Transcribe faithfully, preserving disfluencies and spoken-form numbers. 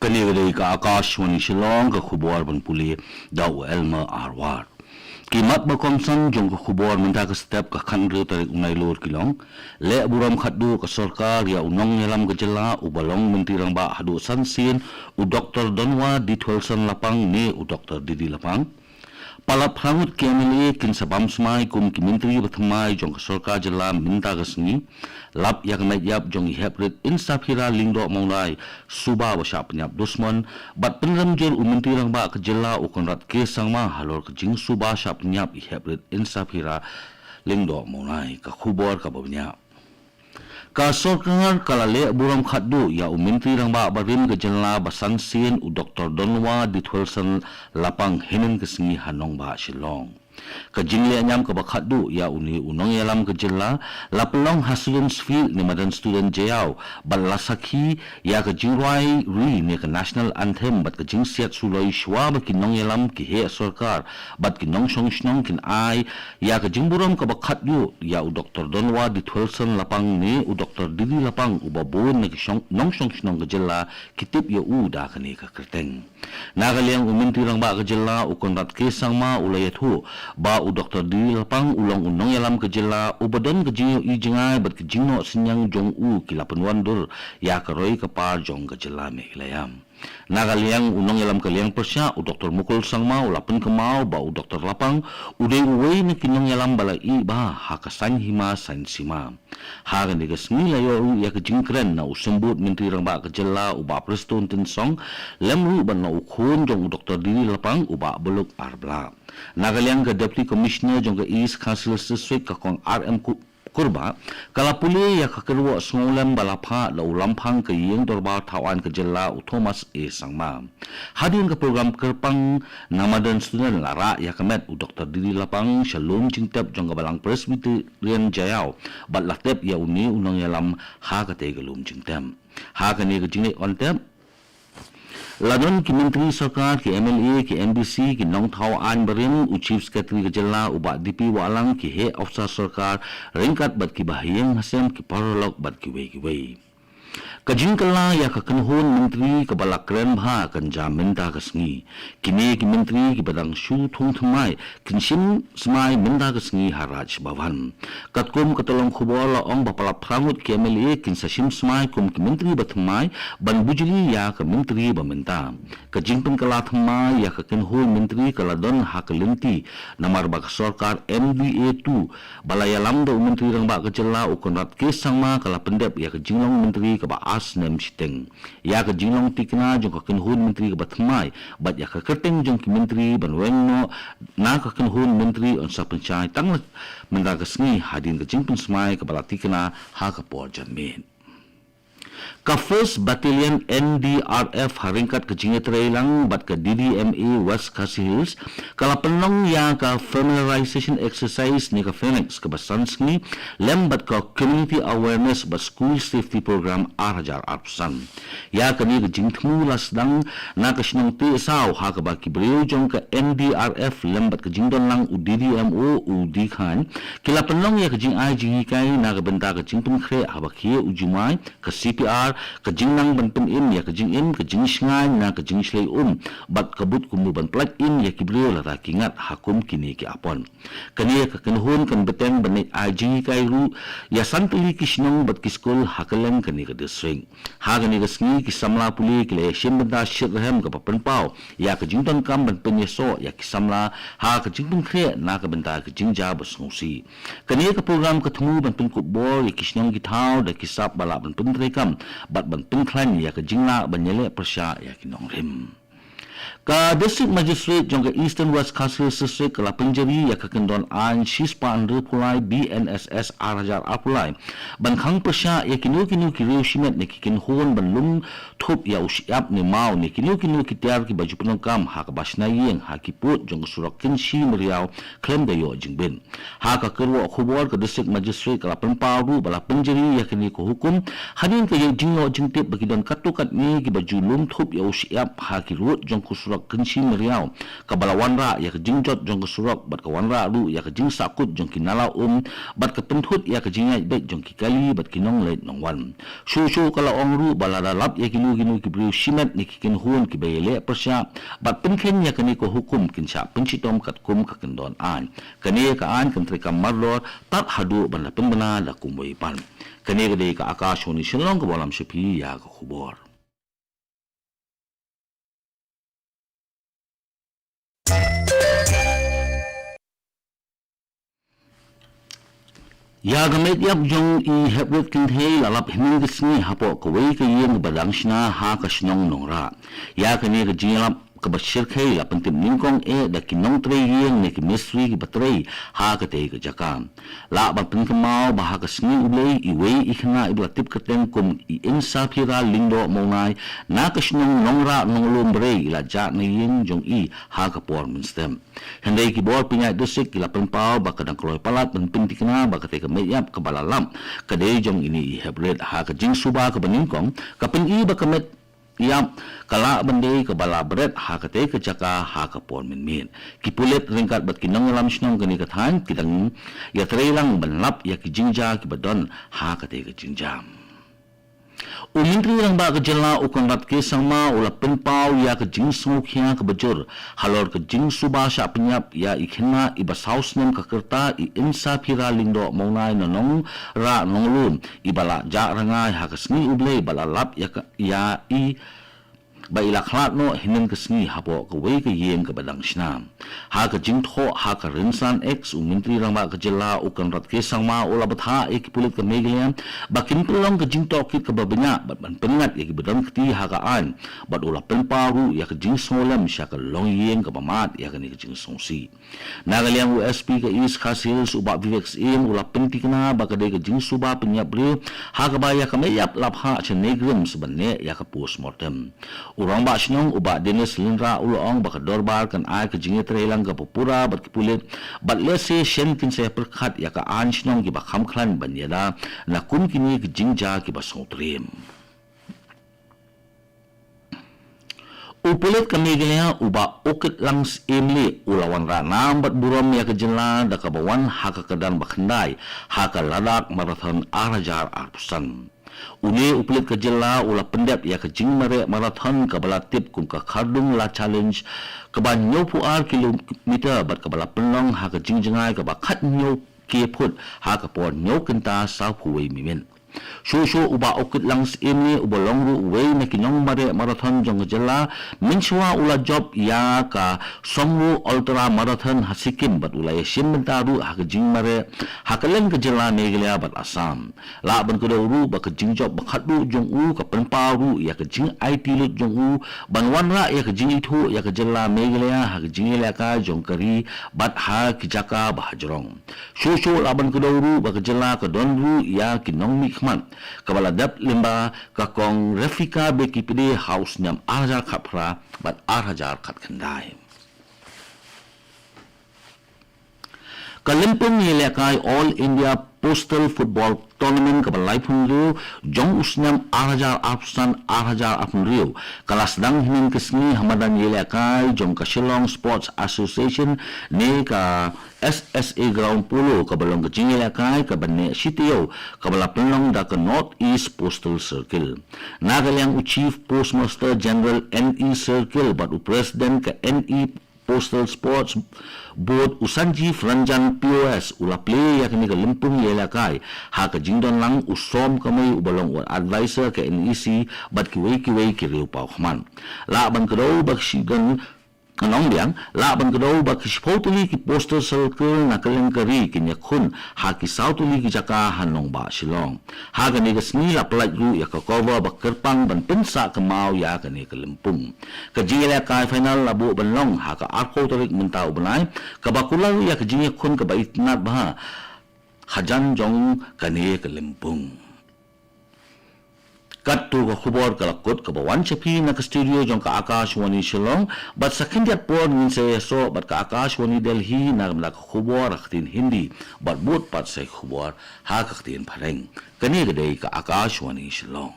Kane ka dei ka Akashvani Shillong, ka khubor ban pule da u Elmer Arwar. Ki mat ba kongsan jong ka khubor mynta ka step ka khathynriew tarik u Nailur ki long. Leh burom khatduh ka sorkar ïa u nongïalam ka jylla uba long Myntri Rangbah haduh san sien, u Doktor Donwa D Thwelson Lapang ne u Doktor D D Lapang. Palat phra ngut ki M L A kin sa bam smai kum ki myntri ba thymmai jong ka sorkar jylla mynta ka sngi. Lap ïa ka met ïap jong i Heprit Insaphira Lyngdoh Mawnai, suba ba shah pynïap dusmon, bad pynrem jur u Myntri Rangbah ka jylla u Conrad K Sangma halor ka jingsuba shah pynïap i Heprit Insaphira Lyngdoh Mawnai. Ka khubor kaba bniah. Ka sorkar ka la leh burom khatduh ïa u Myntri Rangbah barim ka jylla ba san sien, u Doktor Donwa D Thwelson Lapang, hynnin ka sngi ha nongbah Shillong. Ka jingleh niam kaba khatduh ïa une u nongïalam ka jylla la pynlong ha Students' Field ne madan Student Jaiaw, bad la sakhi ïa ka jingrwai ri ne ka National Anthem bad ka jingsiat suloi shuwa ba ki nongïalam, ki heh sorkar bad ki nongshong shnong kin ai ïa ka jingburom kaba khatduh ïa u Doktor Donwa D Thwelson Lapang ne u Doktor D D Lapang uba bun na ki shong, nongshong shnong ka jylla ki tip ïa u da kane ka kyrteng. Na ka liang u Myntri Rangbah ka jylla u Conrad K Sangma u la ïathuh ba u Doktor D D Lapang u long u nongïalam ka jylla uba don ka jingïohi jngai bad ka jingnoh synñiang jong u ki la pynwandur ïa ka roi ka par jong ka jylla Meghalaya. Na ka liang u nongïalam ka liang pyrshah u Doktor Mukul Sangma u la pynkynmaw ba u Doktor Lapang u dei uwei na ki nongïalam ba la ïeh bha ha ka saiñ hima saiñ sima. Ha kane ka sngi la ïoh ruh ïa ka jingkren na u Symbud Myntri Rangbah ka jylla u Bah Prestone Tynsong, lem ruh bad na u khun jong u Doktor D D Lapang u Bah Buluk Arblah. Na ka liang ka Deputy Commissioner jong ka East Khasi Hills District ka Kong R M Ku-, Kurbah, ka la pule ïa ka kyrwoh sngewlem ba la phah da u Lamphang ka Ïing Dorbar Thawaiñ ka jylla u Thomas A Sangma. Hadien ka program kyrpang na madan student la rah ïa ka met u Doktor D D Lapang sha lum jingtep jong ka Balang Presbyterian Jaiaw, bad la tep ïa une u nongïalam ha katei ka lum jingtep. Ha kane ka jingleh on tep la don ki myntri sorkar, ki M L A, ki M D C, ki nongthaw aiñ barim, u Chief Secretary ka jylla u Bah D P Wahlang, ki heh officer sorkar ryngkat bad ki bahaïing hasem, ki paralok bad kiwei kiwei. Ka jingkylla ïa ka kynhun myntri kaba la kren bha kan jia mynta ka sngi. Kine ki myntri kiba dang shu thung thymmai kin shim smai mynta ka sngi ha Raj Bhavan. Katkum ka tyllong khubor la ong ba palat phra ngut ki M L A kin sa shim smai kum ki myntri ba thymmai ban bujli ïa ka myntri ba mynta. Ka jingpynkylla thymmai ïa ka kynhun myntri ka la don ha ka lynti namar ba ka sorkar M D A two ba la ïalam da u Myntri Rangbah ka jylla u Conrad K Sangma ka la pyndep ïa ka jinglong myntri kaba ar snem shiteng. Ïa ka jinglong tikna jong ka kynhun myntri kaba thymmai bad ïa ka kyrteng jong ki myntri ban weng noh na ka kynhun myntri yn sa pynshai tang la mynta ka sngi hadien ka jingpynsmai kaba la tikna ha ka por janmiet. Ka First Battalion N D R F ha ryngkat ka jingïatreilang bad ka D D M A West Khasi Hills ka la pynlong ïa ka familiarization exercise ne ka Phoenix kaba san sngi lem bad ka Community Awareness bad School Safety Program ar hajar arphew san. Ïa kane ka jingthmu la sdang na ka shnong Tehsaw ha kaba ki briew jong ka N D R F lem bad ka jingdonlang u D D M O u D Khan ki la pynlong ïa ka jingai jinghikai na ka bynta ka jingpynkhreh haba khie u jumai, ka C P R, ka jingnang ban pynim ïa ka jingim, ka jingshngaiñ na ka jingshlei um bad ka bud kumno ban pynlait im ïa ki briew lada ki ngat ha kum kine ki apot. Kane ka kynhun kan bteng ban leit ai jinghikai ruh ïa san tylli ki shnong bad ki skul ha kylleng kane ka district. Ha kane ka sngi ki samla pule ki la ïashim bynta shitrhem kaba pynpaw ïa ka jingdonkam ban pynïasoh ïa ki samla ha ka jingpynkhreh na ka bynta ka jingjia ba sngewsih. Kane ka program ka thmu ban pynkup bor ïa ki shnong ki thaw da ki sap ba lah ban pyntreikam bad ban pynkhlaiñ ïa ka jinglah ban ïaleh pyrshah ïa ki nongrim. Ka District Magistrate jong ka Eastern West Khasi Hills District ka la pynjari ïa ka kyndon aiñ shispah hynriewphew lai B N S S ar hajar arphew lai ban khang pyrshah ïa kino kino ki riew shimet ne ki kynhun ban lum thup ïa u shyiap ne maw ne kino kino ki tiar kiba ju pyndonkam ha kaba shna ïing ha ki pud jong ka surok Kynshi Meriaw khlem da ïoh jingbit. Ha ka kyrwoh khubor ka District Magistrate ka la pynpaw ruh ba la pynjari ïa kane ka hukum hadien ka ïa jingïoh jingtip ba ki don katto katne kiba ju lum thup ïa u shyiap ha ki rud jong surok Kynshi Meriaw, kaba la wanrah ïa ka jingjot jong ka surok bad ka wanrah ruh ïa ka jingsahkut jong ki nala um bad ka pynthut ïa ka jingïaid beit jong ki kali bad ki nongleit nongwan. Shuh shuh ka la ong ruh ba lada lap ïa kino kino ki briew shimet ne ki kynhun kiba ïaleh pyrshah bad pynkheiñ ïa kane ka hukum, kin shah pynshitom katkum ka kyndon aiñ. Kane ka aiñ kan treikam mardor tad haduh ban da pynbna da kumwei pat. Kane ka dei ka Akashvani Shillong kaba lam sha phi ïa ka khubor. Ïa ka met ïap jong i Heprit Kynthei la lap hynnin ka sngi hapoh kawei ka ïing ba dang shna ha ka shnong Nongrah. Ïa kane ka jingïalap kaba shyrkhei la pyntip nyngkong eh da ki nongtrei ïing ne ki mistri kiba trei ha katei ka jaka. Lah ban pynkynmaw ba ha ka sngi U Blei iwei i khynnah iba la tip kyrteng kum i Insaphira Lyngdoh Mawnai na ka shnong Nongrah Nonglum Brei i la jah na ïing jong i ha ka por mynstep. Hynrei ki bor pynïaid district ki la pynpaw ba ka dang kloi palat ban pynthikna ba katei ka met ïap kaba la lap ka dei jong ine i Heprit. Ha ka jingsuba kaba nyngkong ka pyni ba ka met ïap ka lah ban dei kaba la bret ha katei ka jaka ha ka por mynmiet. Ki pulit ryngkat bad ki nongïalam shnong kane ka thaiñ ki dang ïatreilang ban lap ïa ki jingjia kiba don ha katei ka jingjia. U Myntri Rangbah ka jylla u Conrad K Sangma u la pynpaw ïa ka jingsngewkhia kaba jur halor ka jingsuba shah pynïap ïa i khynnah iba saw snem ka rta, i Insaphira Lyngdoh Mawnai na Nongrah Nonglum, iba la jah rngai ha ka sngi U Blei bad la lap ïa ka, ïa i ba i la khlad noh hynnin ka sngi hapoh kawei ka ïing kaba dang shna. Ha ka jingthoh ha ka rynsan X, u Myntri Rangbah ka jylla u Conrad K Sangma u la bthah ïa ki pulit ka Meghalaya ba kin pynlong ka jingtohkit kaba bniah bad ban pynngat ïa kiba don kti ha ka aiñ, bad u la pynpaw ruh ïa ka jingsngewlem sha ka longïing kaba mad ïa kane ka jingsngewsih. Na ka liang u S P ka East Khasi Hills u Bah Vivek Syiem u la pynthikna ba ka dei ka jingsuba pynïap briew ha kaba ïa ka met ïap la phah sha NEIGRIHMS ban neh ïa ka post mortem. U Rangbah Shnong u Bah Dennis Lyngdoh u la ong ba ka dorbar kan ai ka jingïatreilang kaba pura bad ki pulit bad lehse shen kin sa pyrkhat ïa ka aiñ shnong kiba kham khlaiñ ban ïada na kum kine ki jingjia kiba sngewtriem. U pulit ka Meghalaya u Bah Ukitlang Syiemlieh u la wanrah nam bad burom ïa ka jylla da kaba wan ha ka kyrdan ba khyndai ha ka Ladakh Marathon ar hajar arphew san. Une u pulit ka jylla u la pyndep ïa ka jingmareh marathon kaba la tip kum ka Khardung La Challenge, kaba hynñiewphew ar kilometer bad kaba la pynlong ha ka jingjngai kaba khathynñiew K phut ha ka por hynñiew kynta sawphew wei minit. Shuh shuh u Bah Ukitlang Syiemlieh uba long ruh uwei na ki nongmareh marathon jong ka jylla, mynshuwa u la jop ïa ka Songro Ultra Marathon ha Sikkim bad u la ïashim bynta ruh ha ka jingmareh ha kylleng ka jylla Meghalaya bad Assam. Lah ban kdew ruh ba ka jingjop ba khatduh jong u ka pynpaw ruh ïa ka jingaiti lut jong u ban wanrah ïa ka jingithuh ïa ka jylla Meghalaya ha ka jingïalehkai jong ka ri bad ha ki jaka ba hajrong. Shuh shuh lah ban kdew ruh ba ka jylla ka don ruh ïa ki nongmihkhmat kaba la dep lyngba ka Kong Refika Bey Kipde ha u snem ar hajar khatphra bad ar hajar khatkhyndai. Ka lympung ïalehkai All India Postal Football Tournament kaba laiphew hynriew jong u snem ar hajar arphew san ar hajar arphew hynriew ka la sdang hynnin ka sngi ha madan ïalehkai jong ka Shillong Sports Association ne ka S S A Ground Polo, kaba long ka jingïalehkai kaba neh shi taïew kaba la pynlong da ka North East Postal Circle. Na ka liang u Chief Postmaster General N E Circle bad u President ka N E Postal Sports Board u Sanjeev Ranjan P O S u la plie ïa kane ka lympung ïalehkai ha ka jingdon lang u Som Kamei uba long u Advisor ka N E C bad kiwei kiwei ki riewpawkhmat. Lah ban kdew ba ki shi don nongbiang, lah ban kdew ba ki shiphew tylli ki Postal Circle na kylleng ka ri kin ïakhun ha ki saw tylli ki jaka ha nongbah Shillong. Ha kane ka sngi la pyllait ruh ïa ka cover ba kyrpang ban pynsah kynmaw ïa kane ka lympung. Ka jingïalehkai final la buh ban long ha ka arphew tarik mynta u bnai, kaba kular ïa ka jingïakhun kaba itynnad bha hajan jong kane ka lympung. Katto ka khubor ka la kut kaba wan sha phi na ka studio jong ka Akashvani Shillong, bad sa khyndiat por ngin sa ïasoh bad ka Akashvani Delhi na ka bynta ka khubor ha ka ktien Hindi, bad bud pat sa ki khubor ha ka ktien Phareng. Kane ka dei ka Akashvani Shillong.